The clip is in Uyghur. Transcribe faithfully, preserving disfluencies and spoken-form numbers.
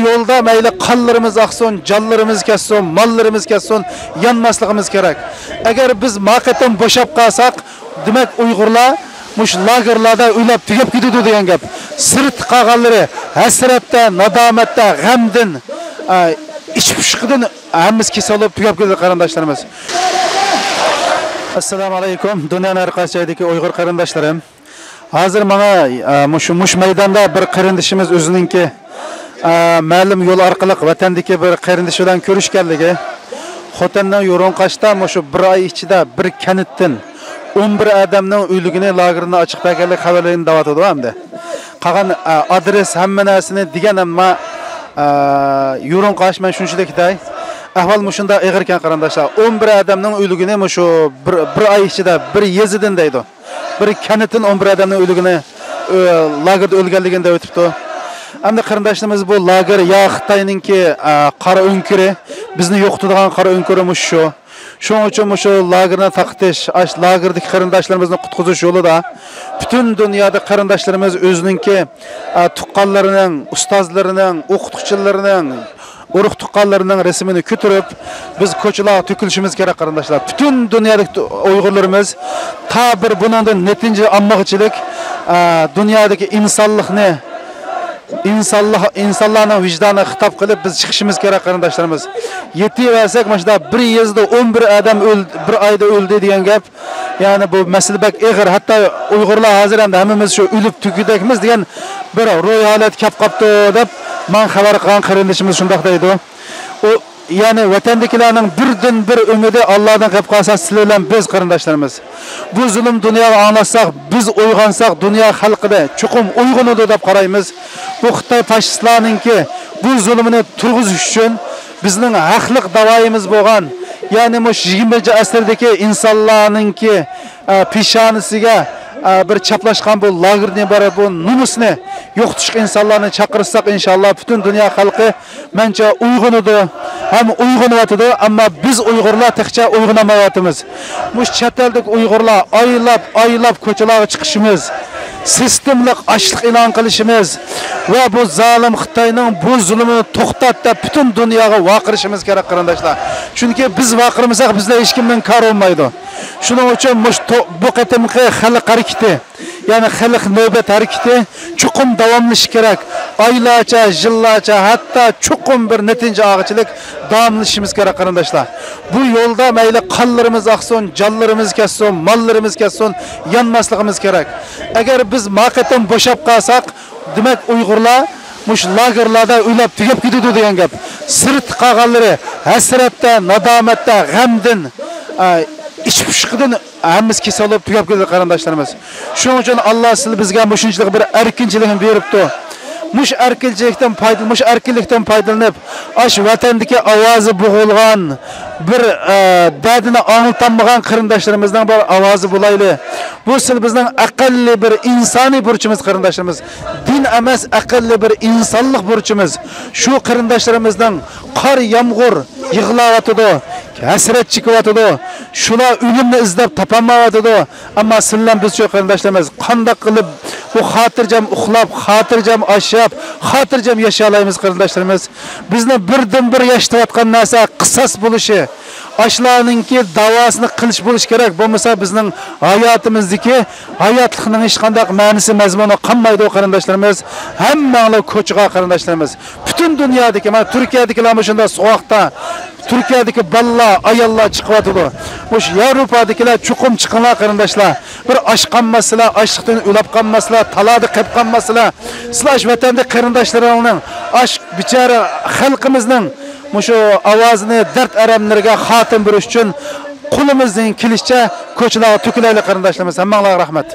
يولدا مەيلى قانلىرىمىز ئاقسۇن، جانلىرىمىز كەتسۇن، ماللىرىمىز كەتسۇن، يانماسلىقىمىز كېرەك. ئەگەر بىز ما قېتىم بوشاپ قالساق، دېمەك، ئۇيغۇرلار مۇشۇ لاگېرلاردا ئۆلۈپ تۈگەپ كېتىدۇ دېگەن گەپ. سىرتتا قالغانلىرى ھەسرەتتە، نادامەتتە، غەمدىن، ئە، ئىچ پۇشۇقىدىن ھەممىسى كېسەل بولۇپ تۈگەپ كېتىدۇ، قېرىنداشلىرىمىز. ئەسسالامۇ ئەلەيكۇم، دۇنيانىڭ ھەر قايسى جايىدىكى ئۇيغۇر قېرىنداشلىرىم. ھازىر ماڭا، ئە، مۇشۇ، مۇشۇ مەيداندا بىر قېرىندىشىمىز ئۆزىنىڭكى، ئە، مەلۇم يول ئارقىلىق ۋەتەندىكى بىر قېرىندىشى بىلەن كۆرۈشكەنلىكى، خوتەننىڭ يۇرۇنقاشتا مۇشۇ بىر ئاي ئىچىدە بىر كەنتتىن ئون بىر ئادەمنىڭ ئۆلۈكىنى لاگېرنى ئاچىقىپ بەرگەنلىك خەۋەرلىرىنى دەۋاتىدۇ ئەمدى. قالغان، ئە، ئادرېس، ھەممە نەرسىنى دېگەن، ئەمما، ئە، يۇرۇنقاش، مەن شۇنچىلىك دەي، ئەھۋال مۇشۇنداق ئېغىركەن، قېرىنداشلار. ئون بىر ئادەمنىڭ ئۆلۈكىنى مۇشۇ بىر، بىر ئاي ئىچىدە بىر يېزىدىن دەيدۇ. بىر كەنتتىن ئون بىر ئادەمنىڭ ئۆلۈكىنى، ئۆ، لاگېردا ئۆلگەنلىكىنى دەۋېتىپتۇ. ئەمدى قېرىنداشلىرىمىز بۇ لاگېر يا خىتاينىڭكى، ئە، قارا ئۆڭكۈرى، بىزنى يوقىتىدىغان قارا ئۆڭكۈرى مۇشۇ شۇ. شۇنىڭ ئۈچۈن مۇشۇ لاگېرنى تارقىتىش، ئاش لاگېردىكى قېرىنداشلىرىمىزنى قۇتقۇزۇش يولىدا پۈتۈن دۇنيادا قېرىنداشلىرىمىز ئۆزىنىڭكى، ئە، تۇغقانلىرىنىڭ، ئۇستازلىرىنىڭ، ئوقۇتقۇچىلىرىنىڭ، ئۇرۇق تۇغقانلىرىنىڭ رەسىمىنى كۆتۈرۈپ، بىز كوچىلارغا تۆكۈلۈشىمىز كېرەك، قېرىنداشلار. پۈتۈن دۇنيادىكى ئۇيغۇرلىرىمىز تا بىر بۇنىڭدىن نەتىجە ئالمىغۇچىلىك، ئە، دۇنيادىكى ئىنسانلىقنى، ئىنسانلار، ئىنسانلارنىڭ ۋىجدانىغا خىتاب قىلىپ، بىز چىقىشىمىز كېرەك، قېرىنداشلىرىمىز. يېتىۋەرسەك، مۇشۇنداق بىر يېزىدا ئون بىر ئادەم ئۆل-، بىر ئايدا ئۆلدى دېگەن گەپ. يەنى بۇ مەسىلە بەك ئېغىر. ھەتتا ئۇيغۇرلار ھازىر ئەمدى ھەممىمىز شۇ ئۆلۈپ تۈگىدەكمىز دېگەن بىر روھىي ھالەت كەپ قاپتۇ دەپ، ماڭا خەۋەر قىلغان قېرىندىشىمىز شۇنداق دەيدۇ. ئۇ، يەنى ۋەتەندىكىلەرنىڭ بىردىن بىر ئۈمىدى ئاللادىن قېلىپ قالسا، سىلەر بىلەن بىز، قېرىنداشلىرىمىز. بۇ زۇلۇم دۇنياغا ئاڭلاتساق، بىز ئويغانساق، دۇنيا خەلقى چوقۇم ئويغىنىدۇ دەپ قارايمىز. بۇ خىتاي فاشىستلارنىڭكى بۇ زۇلۇمىنى تۇرغۇزۇش ئۈچۈن بىزنىڭ ھەقلىق داۋايىمىز بولغان، يەنى مۇشۇ يىگىرمىنچى ئەسىردىكى ئىنسانلارنىڭكى، ئە، پېشانىسىگە، ئە، بىر چاپلاشقان بۇ لاگېرنى بارا بۇ نومۇسنى يوقىتىشقا ئىنسانلارنى چاقىرساق، ئىنشاللا پۈتۈن دۇنيا خەلقى مەنچە ئويغىنىدۇ ھەم ئويغىنىۋاتىدۇ، ئەمما بىز ئۇيغۇرلار تېخىچە ئويغىنالمايۋاتىمىز. مۇشۇ چەت ئەلدىكى ئۇيغۇرلار ئايلاپ، ئايلاپ كوچىلارغا چىقىشىمىز، سىستېمىلىق ئاچلىق ئېلان قىلىشىمىز ۋە بۇ زالىم خىتاينىڭ بۇ زۇلۇمىنى توختات دەپ پۈتۈن دۇنياغا ۋارقىرىشىمىز كېرەك، قېرىنداشلار. چۈنكى بىز ۋارقىرىمىساق، بىزدىن ھېچكىمنىڭ كارى بولمايدۇ. شۇنىڭ ئۈچۈن مۇشۇ تو-، بۇ قېتىمقى خەلق ھەرىكىتى، يەنى خەلق نۆۋەت ھەرىكىتى چوقۇم داۋاملىشىشى كېرەك. ئايلارچە، يىللارچە، ھەتتا چوقۇم بىر نەتىجە ئالغۇچىلىك داۋاملىشىشىمىز كېرەك، قېرىنداشلار. بۇ يولدا مەيلى قانلىرىمىز ئاقسۇن، جانلىرىمىز كەتسۇن، ماللىرىمىز كەتسۇن، يانماسلىقىمىز كېرەك. ئەگەر بىز ما قېتىم بوشاپ قالساق، دېمەك، ئۇيغۇرلار مۇشۇ لاگېرلاردا ئۆلۈپ تۈگەپ كېتىدۇ دېگەن گەپ. سىرتتا قالغانلىرى ھەسرەتتە، نادامەتتە، غەمدىن، ئە، ئىچ پۇشۇقىدىن ھەممىسى كېسەل بولۇپ تۈگەپ كېتىدۇ، قېرىنداشلىرىمىز. شۇنىڭ ئۈچۈن ئاللا سىلى بىزگە مۇشۇنچىلىك بىر ئەركىنچىلىكنى بېرىپتۇ. مۇشۇ ئەركىنچىلىكتىن پايدىل-، مۇشۇ ئەركىنلىكتىن پايدىلىنىپ، ئاشۇ ۋەتەندىكى ئاۋازى بوغۇلغان بىر، ئە، دەردىنى ئاڭلىتالمىغان قېرىنداشلىرىمىزنىڭ بىر ئاۋازى بولايلى. بۇ سىلى بىزنىڭ ئەقەللىي بىر ئىنسانىي بۇرچىمىز، قېرىنداشلىرىمىز. دىن ئەمەس، ئەقەللىي بىر ئىنسانلىق بۇرچىمىز. شۇ قېرىنداشلىرىمىزنىڭ قار يامغۇر يىغلاۋاتىدۇ، ھەسرەت چېكىۋاتىدۇ. شۇلار ئۆلۈمنى ئىزدەپ تاپالمايۋاتىدۇ. ئەمما سىلەر بىزچۇ قېرىنداشلىرىمىز، قانداق قىلىپ بۇ خاتىرجەم ئۇخلاپ، خاتىرجەم ئاشاپ، خاتىرجەم ياشىيالايمىز قېرىنداشلىرىمىز؟ بىزنى بىردىنبىر ياشىتىۋاتقان نەرسە قىساس بولۇشى. ئاشۇلارنىڭكى داۋاسىنى قىلىش بولۇشى كېرەك. بولمىسا بىزنىڭ ھاياتىمىزدىكى ھاياتلىقنىڭ ھېچقانداق مەنىسى، مەزمۇنى قالمايدۇ قېرىنداشلىرىمىز. ھەممەڭلار كوچىغا قېرىنداشلىرىمىز. پۈتۈن دۇنيادىكى، مانا تۈركىيەدىكىلەرمۇ شۇنداق سوغۇقتا، تۈركىيەدىكى بالىلار، ئاياللار چىقىۋاتىدۇ. مۇشۇ ياۋروپادىكىلەر چوقۇم چىقىڭلار قېرىنداشلار. بىر ئاچ قالماسىلا، ئاچلىقتىن ئۆلۈپ قالماسىلا، تالادا قېلىپ قالماسىلا. سىلەر ئاشۇ ۋەتەندە قېرىنداشلىرىڭنىڭ، ئاشۇ بىچارە خەلقىمىزنىڭ مۇشۇ ئاۋازىنى، دەرد ئەلەملىرىگە خاتىمە بېرىش ئۈچۈن قولىمىزدىن كېلىشىچە كوچىلارغا تۆكۈلەيلى قېرىنداشلىرىمىز. ھەممەڭلارغا رەھمەت.